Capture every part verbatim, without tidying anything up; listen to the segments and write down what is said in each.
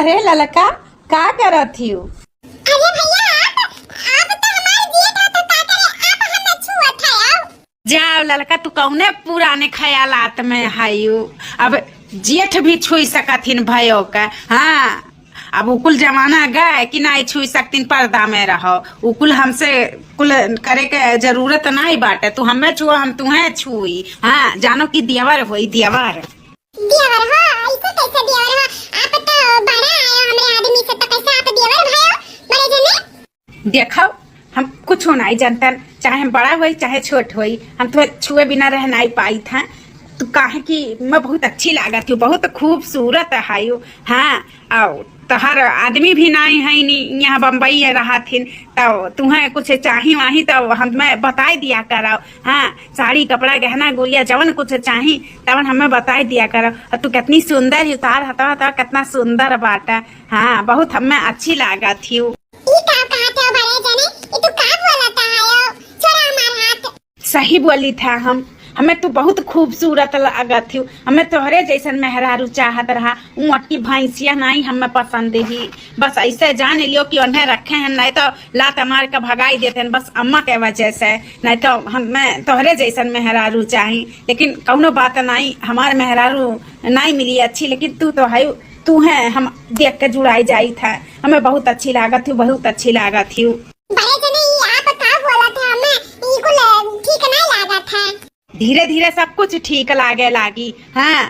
अरे ललका, का करत हियो? अरे भैया, आप, आप तो हमार जेठ हो, तो का करे, आप हम छुअत है, आओ। जाओ ललका, तू कौने पुराने ख्यालात में हयू? अब जेठ भी छुई सकत हिन भयो के, हाँ। अब उकुल जमाना गए कि नाई छुई सकतिन, पर्दा में रहो। उकुल हमसे कुल करे के जरूरत नाई बाटे। तू हमें छुओ, हम तुहें छुई। हाँ, जानो कि देवर होई, देवर। देवर हो? ऐसे कैसे देवर हो? आप तो बड़ा आयो हमरे आदमी से, तो कैसे आप देवर भयो? बड़े जने? देखो, हम कुछ नाई जानतन, चाहे हम बड़ा होई, चाहे छोट होई, हम तो छुए बिना रह नाई पाई था। तू काहे कि मैं बहुत अच्छी लागत हूँ, बहुत खूबसूरत है यू। हाँ, और तोहर आदमी भी नाई है नी, यहाँ बम्बई है रहत हिन, तो तुहें कुछ चाही वाही तो हमें बताई दिया करो। हाँ, साड़ी, कपड़ा, गहना, गुड़िया, जवन कुछ चाही तवन हमें बताई दिया करो। और तू कितनी सुंदर ही, उतार हतवा तो कितना सुंदर बाटा। हाँ, बहुत हमें अच्छी लागत ही। ई का कहत हो बड़े जने? ई तू का बोलत हो? छोड़ा हमार हाथ। सही बोली था हम, हमें तू बहुत खूबसूरत लागत ही। हमें तोहरे जैसन मेहरारू चाहत रहा। ऊ मोटकी भैंसिया नाई हमें पसंद ही। बस ऐसे जान लियो कि उन्हें रखे हैं, नहीं तो लात मार के भगाई देते हैं बस अम्मा के वजह से। नहीं तो हमें तोहरे जैसन मेहरारू चाही, लेकिन कौनो बात नाई, हमार मेहरारू नाई मिली अच्छी, लेकिन तू तो है, तू है, हम देख के जुड़ाई जाई था। हमें बहुत अच्छी लागत ही, बहुत अच्छी लागत ही। बड़े जने, ई आप का बोलत है? हमें ई कुल ठीक नहीं लागत है। धीरे धीरे सब कुछ ठीक लागे लागी। हाँ,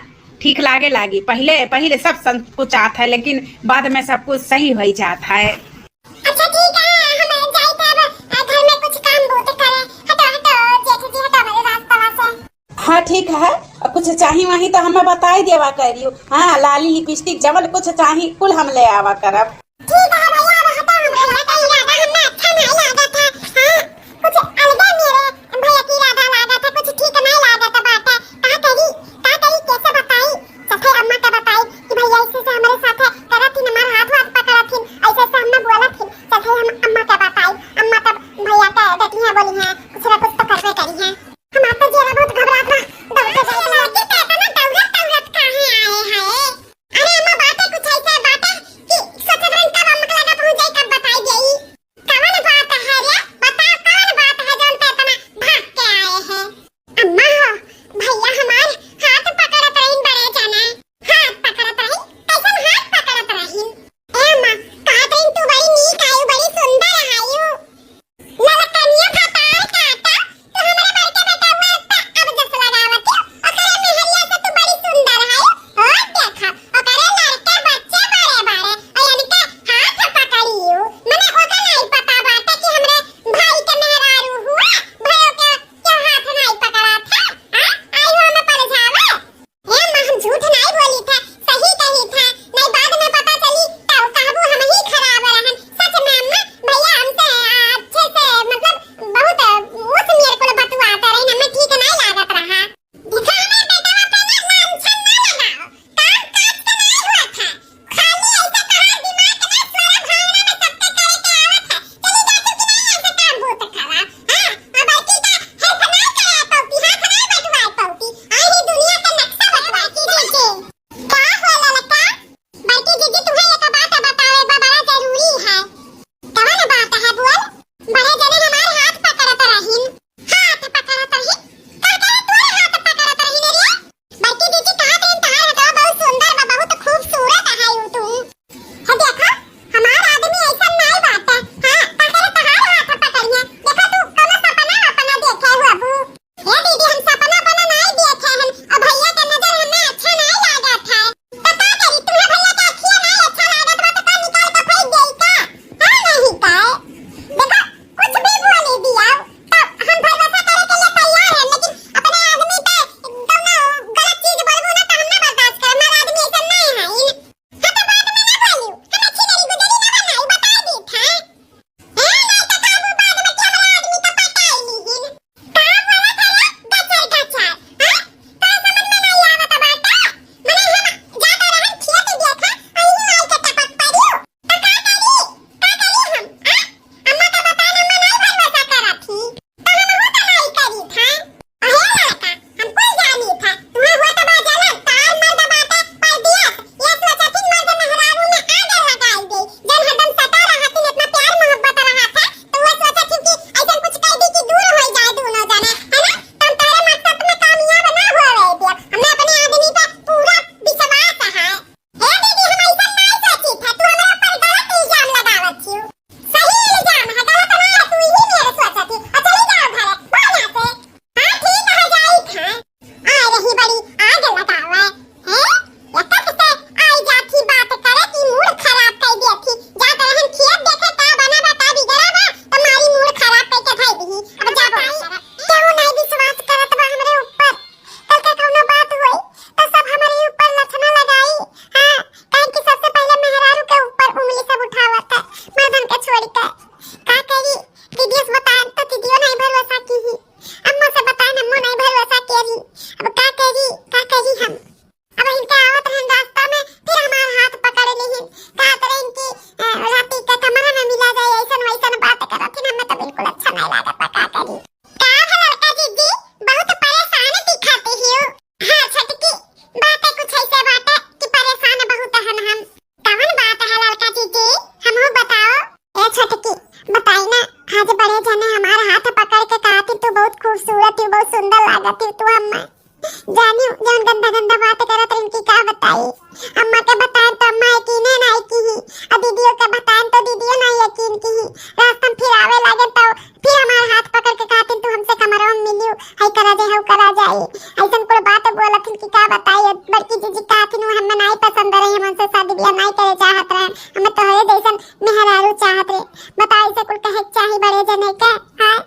ठीक लागे लागी। पहले, पहले सब संकुचात है, लेकिन बाद में सब कुछ सही हो जात है। अच्छा ठीक है, हम जाई तब, अ, घर में कुछ काम बूत करे। हटो, हटो, जेठ जी, हटो हमारे रास्ता से। हाँ ठीक है, कुछ चाही वाही तो हमें बताई देवा करियो। हाँ, लाली, लिपस्टिक, जवन कुछ चाही कुल हम ले आवा करब। ठीक है भैया, अब हटो, हम भैया का इरादा हमें अच्छा नहीं लागत है। हाँ, कुछ अलगे मेरे भैया की इरादा लागत है, कुछ ठीक नहीं लागत है बाटे। का करी, का करी, कैसे बताई? सथे अम्मा के बताई कि भैया ऐसे से हमारे साथ है, करत हिन, हमार हाथ वाथ पकड़त हिन, ऐसे से हमें बोलत हिन। सथे हम अम्मा के बताई, अम्मा तब भैया के डटी है, बोली है, कुछ ना कुछ तो करबे करी है। हमार तो जेरा बहुत घबरात बा, दौड़ते जाए के लगे। कहता ना दौड़त दौड़त काहे आए हैं? अरे अम्मा, बाटे कुछ ऐसे बाटे कि सोचत रहन नाई करे चाहत रहे, हमें तोहरे जैसन मेहरारू चाहत रहे। बताओ, ऐसे कुल कहे के चाही बड़े जने के? हाँ,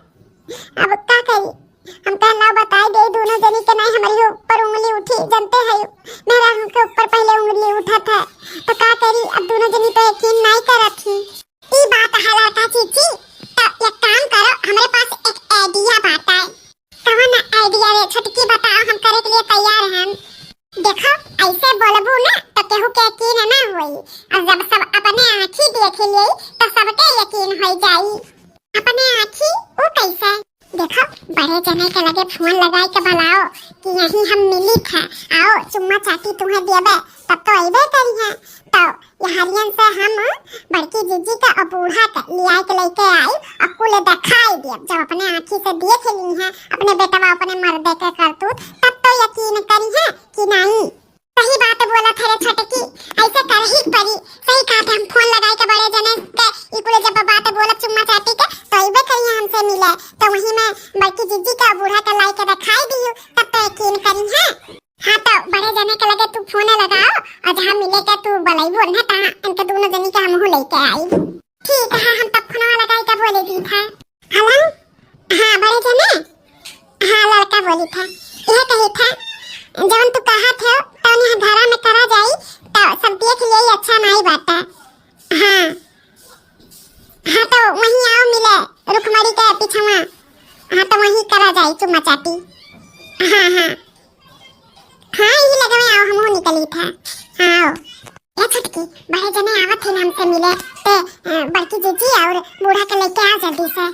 अब का करी? हम कहना बताई दे दोनों जनी के, नहीं हमारी ऊपर उंगली उठी, जानते है, मेहरारू के ऊपर पहले उंगली उठत है, तो का करी? अब दोनों जनी पे यकीन नहीं करत ही। ई बात है लड़का जीजी, तो एक काम करो, हमरे पास एक idea बात है। कौन idea रे छोटकी, बताओ, हम करे के लिए तैयार हैं। देखो, ऐसे बोलबू ना तो केहू के यकीन ना होई, और जब सब अपने आँखी देख लिए तो सबके यकीन हो जाई। अपने आँखी? वो कैसे? देखो, बड़े जने के लगे फोन लगाई के बुलाओ कि यहीं हम मिली थे, आओ चुम्मा चाटी तुम्हें देबे, तब तो अइबे करी है। तो यहरियन से हम बड़की जीजी के और बूढ़ा के लियाई के लेके आई और कुल दिखाई दिया। जब अपने आँखी से देख ली है अपने बेटवा अपने मर्दे के करतूत, तब तो यकीन करी है कि नहीं। सही बात बोलत है रे छोटकी, ऐसे करही के परी। सही कहा थे, हम फोन लगाई के बड़े जने के, ई कुल जब बात बोलब चुम्मा चाटी के, तो अइबे करिए हमसे मिले। तो वहीं में बड़की जीजी के और बूढ़ा के लाई के दिखाई दियो, तब तो यकीन करी है। हाँ, तो बड़े जने के लगे तू फोन लगाओ और जहाँ मिले के तू बुलाइबो ना, तहाँ इनके दोनों जनी के हमहू लेके आई। ठीक है, हम तब फोनवा लगाई के बोले दी था। हेलो, हाँ, बड़े जने, हाँ, लड़का बोली था, यह कही था, जवन तू कहा थे, तो यहाँ घरा में करा जाई, तो सब देख लिए, अच्छा नहीं बात है। हाँ, हाँ, तो वहीं आओ मिले, रुखमणी के पिछवा। हाँ, तो वहीं करा जाई चुम्मा चाटी। हाँ, हाँ, हाँ, यही लगवे आओ, हमहू निकली था। हाँ, आओ। ए छोटकी, बड़े जने आवत है हमसे मिले, ते, अ, बड़की जीजी और बूढ़ा के लेके आ जल्दी से।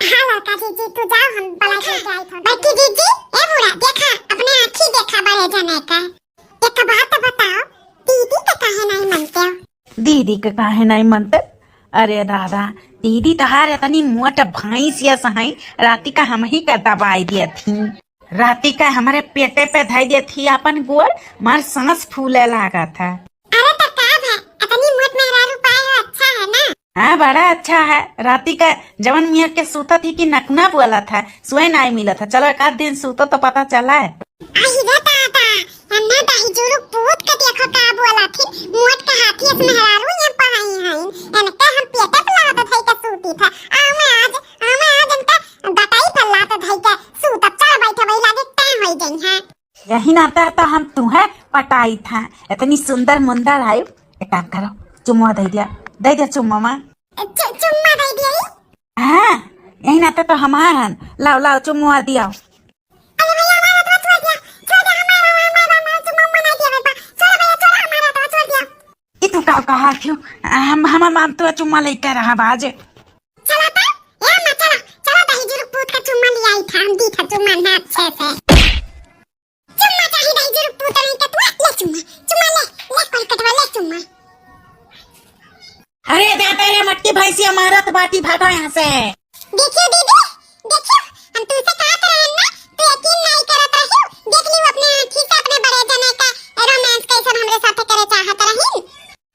हाँ लड़का जीजी, तू जाओ, हम बुला के लेके आई फोन। बड़की जीजी, ए बूढ़ा, देखा, अपने आँखी देखा बड़े जने का। एक बात बताओ, दीदी के काहे नहीं मनते हो? दीदी के काहे नहीं मनते? अरे दादा, दीदी तोहार इतनी मोट भैंस यस है, राती का हम ही का दबाई दिया थी। राती का हमारे पेटे पे धई देत ही आपन गोड़, मार सांस फूले लागत है। अरे तो का भा, इतनी मोट मेहरारू पाए हो, अच्छा है ना? हाँ, बड़ा अच्छा है। राती का जवन मियाँ के सूतत ही कि नकना बोलत है, सोए नाई मिलत है। चलो एक आध दिन सूतो तो पता चला है। आई रे दादा, अन्ना दाई जुरुक पूत के देखो का बोलत ही, मोट के हाथी अस मेहरारू ये पाई हैं। इनके हम पेटे पे लात धई के सूती था। आवे आज, आवे आज इनका गटाई पर लात धई के सूतब, चढ़ बैठे वही लागे टाइम होई गई है। यही नाते तो हम तुम्हें पटाई था, इतनी सुंदर मुंदर आई। एक काम करो, चुम्मा दे दिया, दे दिया चुम्मा माँ। चु-, चुम्मा दे दिया ही? हाँ, यही नाते तो हमार हन। लाओ, लाओ, चुम्मा दिया। अरे भैया, हमारा तो छोड़ दिया, छोड़ दिया, हमारा, हमारा, हमारा चुम्मा उम्मा नहीं दिया बेटा, छोड़ भैया, छोड़ हमारा तो छोड़ दिया। ई तू का कहा क्यों? हम, हमार माम तो चुम्मा लेके रहा बाजे। चला ता, ए अम्मा, चला, चला, दही जुरुक पूत का चुम्मा ले आई था, हम दी था चुम्मा ना अच्छे से। चुम्मा चाही दही जुरुक पूत नहीं के तू, ले चुम्मा, चुम्मा ले, ले पलकटवा, ले चुम्मा। अरे दादा रे, मटकी भैंसिया मारत बाटी, भागो यहाँ से। देखियो दीदी, देखियो, हम तुमसे कहत रहन ना, तू यकीन नहीं करत रही, देख लियो अपने आँखी से अपने बड़े जने का रोमांस कैसन हमरे साथे करे चाहत रही।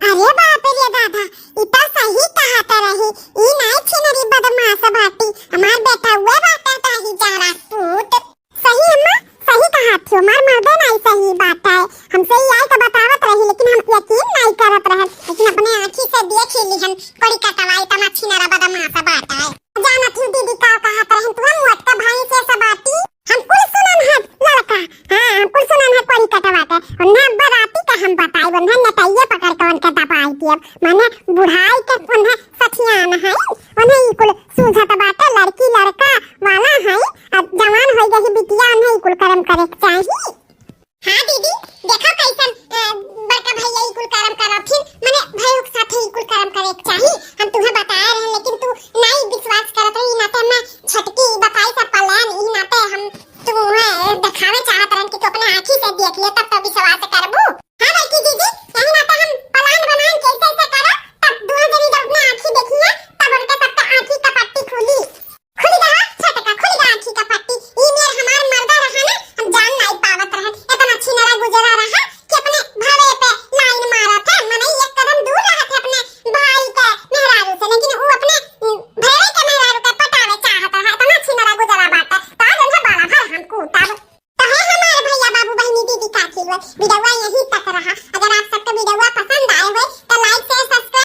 अरे बाप रे दादा, ई तो सही कहत रही, ई नाई छिनरी बदमाश बाटी, हमार बेटा हुए बाटा ताही जा राजपूत। सही अम्मा, सही कहत हो, हमार मर्दे नाई सही बात है, हमसे ई आई तो बतावत रही, लेकिन हम यकीन नाई करत रहन, लेकिन अपने आँखी से देख ही लिहन, कोड़ी कटवाई तना छिनरा बदमाश बाटा है। जानत ही दीदी का कहत रहन, तू हम मोटका भाई से सबाटी। हम कुल सुनन है लड़का, हाँ, हम कुल सुनन है कोड़ी कटवा के। उन्हें अब राती का हम बताई, उन्हें नटैये पकड़ के उनके दबाई दियब। माने बुढ़ाई के उन्हें सठियान है, उन्हें ई कुल सूझत बाटे, लड़की लड़का वाला है। अब जवान होई गई बिटिया, उन्हें ई कुल कर्म करे के चाही। हाँ दीदी, देखा कैसन, अ, बड़का भैया ई कुल करम करथिन, मने भैया के साथे ई कुल करम करे के चाही। हम तुम्हें बताए रहे, लेकिन तू नहीं विश्वास करत रही, ई नाते मैं छोटकी बताई सब plan, ई नाते हम तुम्हें देखावे चाहत रहन कि तू अपने आँखी से देख ले, तब तो विश्वास करबू।